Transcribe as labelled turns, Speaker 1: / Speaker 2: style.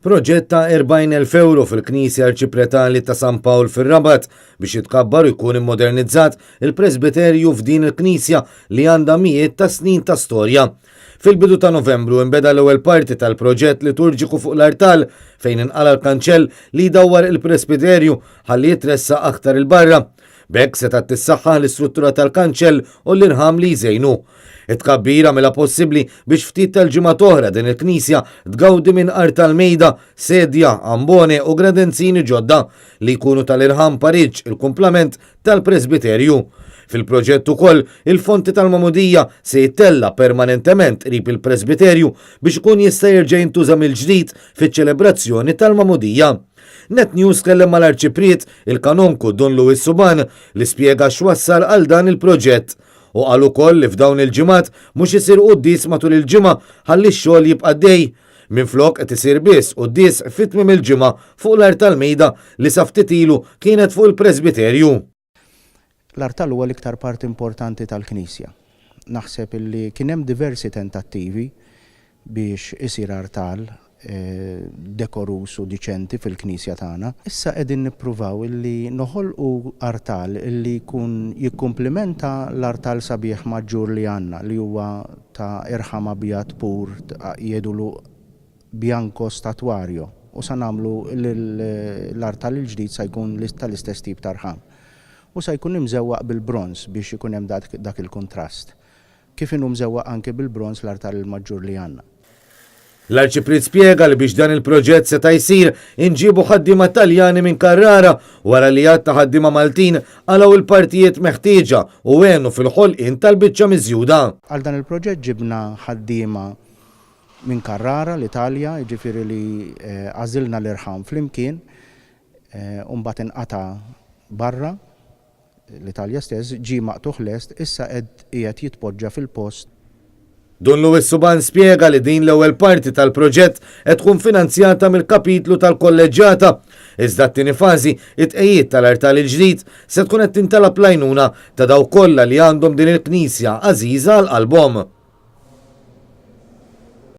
Speaker 1: Proġett ta' 40,000 ewro fil-Knisja Arċipretali ta' San Pawl fir-Rabat biex jitkabbar u jkun immodernizzat il-presbiterju f'din il-knisja li għandha mijiet ta' snin ta' storja. Fil-bidu ta' Novembru inbeda l-ewwel parti tal-proġett liturġiku fuq l-artal fejn inqala' l-kanċell li jdawwar il-presbiterju ħalli jitressaq aktar 'il barra. B'hekk setgħet tissaħħaħ l-istruttura tal-kanċell u l-irħam li jżejnu. It-tkabbir għamilha possibbli biex ftit tal-ġimgħat oħra din il-knisja tgawdi minn artal mejda, sedja, ambone u gradenzini ġodda li jkunu tal-irħam pariġġ il-kumplament tal-presbiterju. Fil-proġett ukoll, il-fonti tal-magħmudija se jittella' permanentement qrib il-presbiterju biex ikun jista' jerġa' jintuża mill-ġdid fiċ-ċelebrazzjoni tal-magħmudija. Net News tkellem mal-Arċipriet, il-Kanonku Dun Louis Suban, li spjega x'wassal għal dan il-proġett. Hu qal ukoll li f'dawn il-ġimgħat mhux isir quddies matul il-ġimgħa ħalli x-xogħol jibqa' għaddej. Minflok qed isir biss quddies fi tmiem il-ġimgħa fuq l-art tal-mejda li sa ftit ilu kienet fuq il-presbiterju.
Speaker 2: L-artal huwa l-iktar parti importanti tal-knisja. Naħseb illi kien hemm diversi tentattivi biex isir artal dekoruż u diċenti fil-knisja tagħna. Issa qegħdin nippruvaw illi noħolqu artal illi jkun jikkumplimenta l-artal sabiħ maġġur li għandna li huwa ta' irħam abjad pur jgħidulu bianco statuario u sa nagħmlu l-artal il-ġdid sa jkun tal-istess tip ta' rħam. U sa jkun imżewwaq bil-bronż biex ikun hemm dak il-kuntrast. Kif inhu mżewwaq anki bil-bronż l-artal il-maġġur li għandna.
Speaker 1: L-Arċipriet spjega li biex dan il-proġett seta' jsir inġiebu ħaddiema Taljani minn Carrara wara li għadd ta' ħaddiema Maltin qalgħu l-partijiet meħtieġa u għenu fil-ħolqien tal-biċċa miżjuda.
Speaker 2: Għal dan il-proġett ġibna ħaddiema minn Carrara, l-Italja, jiġifieri li għażilna l-irħam flimkien u mbagħad inqata' barra, l-Italja stess, ġie maqtugħ lest, issa qed qiegħed jitpoġġa fil-post.
Speaker 1: Dun Louis Suban spjega li din l-ewwel parti tal-proġett qed tkun finanzjata mill-Kapitlu tal-Kolleġġjata, iżda t-tieni fażi, it-tqegħid tal-artal il-ġdid, se tkun qed tintalab l-għajnuna ta' dawk kollha li għandhom din il-knisja għażiża għal qalbhom.